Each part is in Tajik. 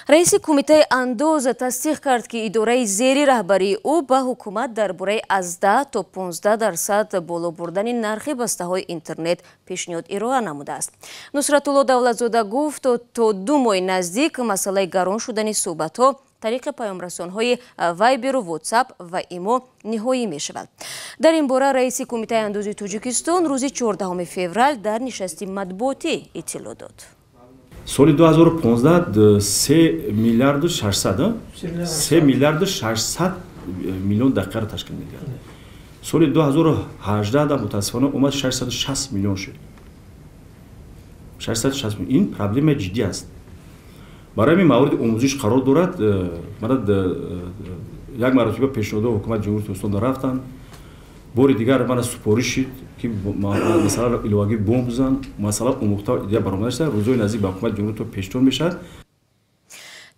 Раиси Кумитаи андоз тасдиқ кард, ки идораи зери раҳбарии ӯ ба ҳукумат дар бораи аз 10 то 15% боло бурдани нархи бастаҳои интернет пешниҳод ироа намудааст. Нусратулло Давлатзода гуфт, то 2 моҳи наздик масъалаи гарон шудани суҳбатҳо тариқи паёмрасонҳои Вайберу Ватсап ва Имо ниҳоӣ мешавад. Дар ин бора раиси Кумитаи андози Тоҷикистон рӯзи 14 феврал дар нишасти матбуотӣ иттилоъ дод. Соли 2015 3 миллиарду 600, 3 миллиарду 600 миллион дақиқаро ташкил медиҳад. Соли 2018 мутаассифона омад 660 миллион шуд, 660 миллион. Ин проблемаи ҷиддӣ аст. Барои ҳамин мавриди омӯзиш қарор дорад. Мана, як маротиба пешниҳодҳо ҳукумати Ҷумҳурии Тоҷикистон рафтанд, бори дигар мана супориш шид, ки масъаларо иловагӣ биомӯзанд. Масъала омӯхта идея баромада шуда, рӯзҳои наздик ба ҳукумати ҷумҳурии пешниҳод мешавад.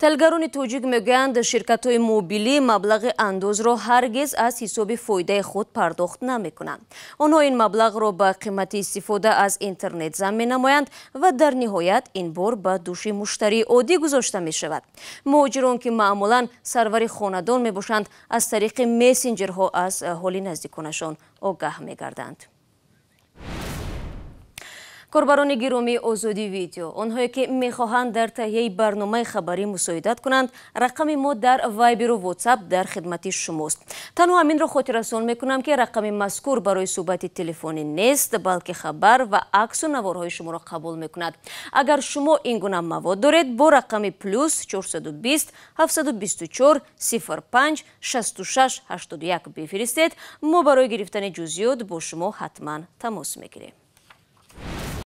Таҳлилгарони тоҷик мегӯянд, ширкатҳои мобилӣ маблағи андозро ҳаргиз аз ҳисоби фоидаи худ пардохт намекунанд. Онҳо ин маблағро ба қимати истифода аз интернет зам менамоянд ва дар ниҳоят ин бор ба дӯши муштарии оддӣ гузошта мешавад. Муҳоҷирон, ки маъмулан сарвари хонадон мебошанд, аз тариқи мессенҷерҳо аз ҳоли наздиконашон огаҳ мегарданд. Корбарони гиромии Озодӣ Видео, онҳое ки мехоҳанд дар таҳияи барномаи хабарӣ мусоидат кунанд, рақами мо дар Вайберу Ватсап дар хидмати шумост. Танҳо ҳаминро хотиррасон мекунам, ки рақами мазкур барои суҳбати телефонӣ нест, балки хабар ва аксу наворҳои шуморо қабул мекунад. Агар шумо ин гуна мавод доред, бо рақами +420 724 05 66 81 бифиристед. Мо барои гирифтани ҷузъиёт бо шумо ҳатман тамос мегирем.